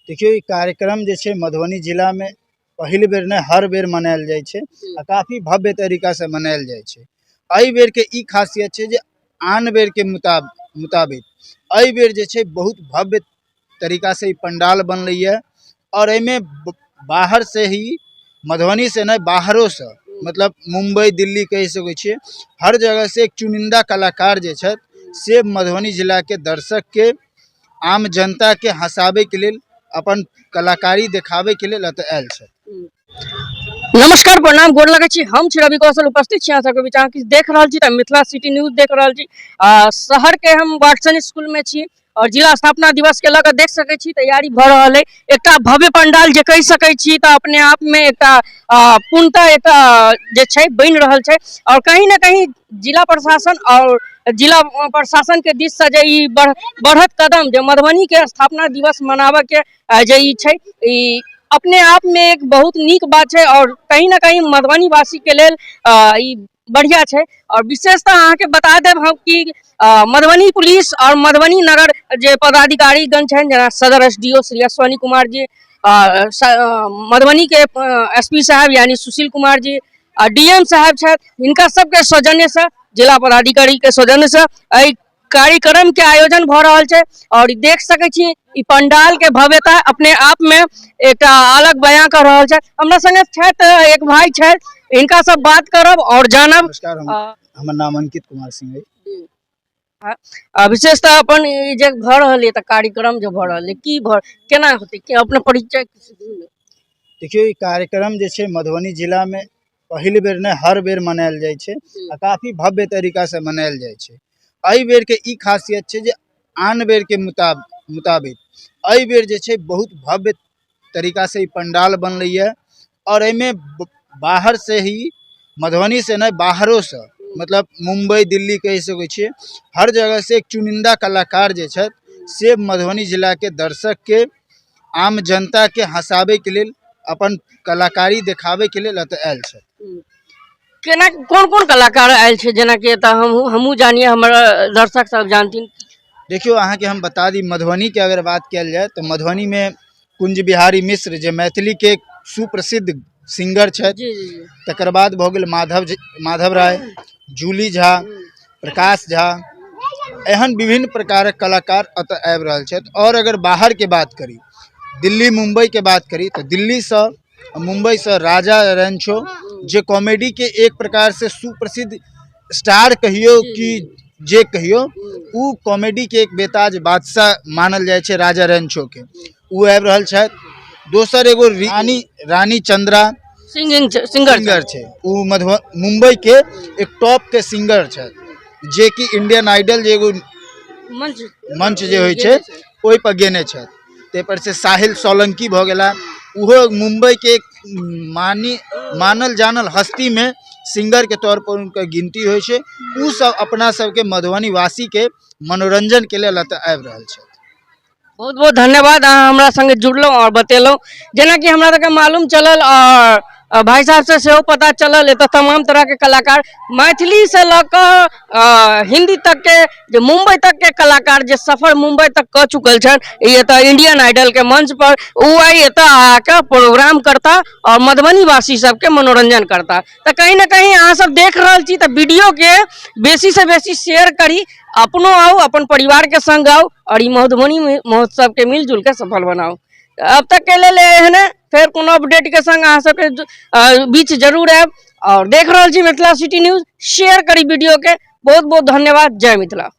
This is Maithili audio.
देखियौ, ई कार्यक्रम जे छै मधुबनी जिलामे पहिल बेर नहि, हर बेर मनायल जाइ छै आ काफी भव्य तरीकासँ मनायल जाइ छै। एहि बेरके ई खासियत छै जे आन बेरके मुताबिक एहि बेर जे छै बहुत भव्य तरीकासँ ई पंडाल बनलैए आओर एहिमे बाहर से ही, मधुबनी से नहि, बाहरोसँ, मतलब मुम्बई, दिल्ली कहि सकै छियै, हर जगहसँ एक चुनिन्दा कलाकार जे छथि से मधुबनी जिलाके दर्शकके, आम जनताके हँसाबैके लेल, अपन कलाकारी देखाबैके लेल एतऽ आयल छथि। नमस्कार, प्रणाम, गोर लगै छी। हम छी रवि कौशल, उपस्थित छी अहाँ सबके बीच। अहाँ किछु देख रहल छी तऽ मिथिला सिटी न्यूज देख रहल छी। शहर के हम वाटसन स्कूल में छी और जिला स्थापना दिवस के लऽ कऽ देख सकै छी तैयारी भऽ रहल अइ। एकटा भव्य पंडाल जे कहि सकै छी तऽ अपने आप में एकटा पूर्णतः एकटा जे छै बनि रहल छै और कहीं ना कहीं जिला प्रशासन और जिला प्रशासन के दिस से जे ई बढ़त कदम जे मधुबनी के स्थापना दिवस मनाबऽ के जे ई छै, ई अपने आप में एक बहुत नीक बात छै और कहीं ना कहीं मधुबनी वासी के लेल ई बढ़िया छै। और विशेषतः अहाँके बता देब हम कि मधुबनी पुलिस और मधुबनी नगर जे पदाधिकारी गण छनि, जेना सदर S D O Shri Ashwani Kumar ji, Madhubani के एस पी साहब यानी सुशील कुमार जी, डी एम साहब छथि, हिनका सबके सौजन्यसँ, जिला पदाधिकारी के सौजन्यसँ एहि कार्यक्रम के आयोजन भऽ रहल छै। और ई देख सकै छी ई पंडाल के भव्यता अपने आप में एकटा अलग बयां कऽ रहल छै। हमरा संगे छथि एक भाई छथि, हिनका से बात करब और जानब। नमस्कार, हमर नाम अंकित कुमार सिंह अछि। विशेषतः अपन ई जे भऽ रहल यऽ तऽ कार्यक्रम जे भऽ रहल यऽ, की भऽ केना होतै, की अपना परिचय? देखियौ, ई कार्यक्रम जे छै मधुबनी जिलामे पहिल बेर नहि, हर बेर मनायल जाइ छै आ काफी भव्य तरीकासँ मनायल जाइ छै। एहि बेरके ई खासियत छै जे आन बेरके मुताबिक एहि बेर जे छै बहुत भव्य तरीकासँ ई पंडाल बनलैए आओर एहिमे बाहर से ही, मधुबनी से नहि, बाहरोसँ, मतलब मुम्बई, दिल्ली कहि सकै छियै, हर जगहसँ एक चुनिन्दा कलाकार जे छथि से मधुबनी जिलाके दर्शकके, आम जनताके हँसाबैके लेल, अपन कलाकारी देखाबैके लेल एतऽ आयल छथि। केना कोन कोन कलाकार आयल छै, जेनाकि एतऽ हमहूँ जानिए, हमर दर्शक सब जानथिन? देखियौ, अहाँके हम बता दी, मधुबनीके अगर बात कयल जाय तऽ मधुबनीमे कुंज बिहारी मिश्र जे मैथिलीके सुप्रसिद्ध सिंगर छथि। जी जी जी तकर बाद भऽ गेल माधव राय, जूली झा, प्रकाश झा, एहन विभिन्न प्रकारक कलाकार एतऽ आबि रहल छथि। आओर अगर बाहरके बात करी, दिल्ली मुम्बईके बात करी, तऽ दिल्लीसँ, मुम्बईसँ राजा रैंचो जे कॉमेडीके एक प्रकारसँ सुप्रसिद्ध स्टार कहियौ कि जे कहियौ, ओ कॉमेडीके एक बेताज बादशाह मानल जाइ छै राजा रैंचोके, ओ आबि रहल छथि। दोसर एगो रानी रानी चंद्रा सिंगिंग सिंगर सिंगर छै, ओ मुम्बईके एक टॉपके सिंगर छथि, जेकि इंडियन आइडल जे एगो मंच मंच जे होइ छै ओहि पर गेने छथि। ताहिपर से साहिल सोलंकी भऽ गेला, ओहो मुम्बईके एक मानल जानल हस्तीमे सिंगरके तौर पर हुनकर गिनती होइ छै। ओ सब अपना सबके मधुबनी वासीके मनोरंजनके लेल एतऽ आबि रहल छथि। बहुत बहुत धन्यवाद, अहाँ हमरा संगे जुड़लहुँ आओर बतेलहुँ। जेनाकि हमरा सबके मालूम चलल आओर भाई साहब से सेहो पता चलल, एतऽ तमाम तरहके कलाकार मैथिलीसँ लऽ कऽ हिन्दी तकके, जे मुम्बई तकके कलाकार जे सफर मुम्बई तक कऽ चुकल छनि ई एतऽ इंडियन आइडलके मंच पर, ओ आइ एतऽ आके प्रोग्राम करता आओर मधुबनी वासी सबके मनोरंजन करता। तऽ कहीं ने कहीं अहाँ सब देख रहल छी तऽ वीडियोके बेसीसँ बेसी शेयर करी, अपनो आउ, अपन परिवारके संग आउ आओर ई मधुबनी महोत्सवके मिलजुल के सफल बनाउ। अब तक के लेल एहने फेर कोनो अपडेट के संग अहाँ सबके बीच जरूर आयब। और देख रहल छी मिथिला सिटी न्यूज, शेयर करी वीडियो के। बहुत बहुत धन्यवाद, जय मिथिला।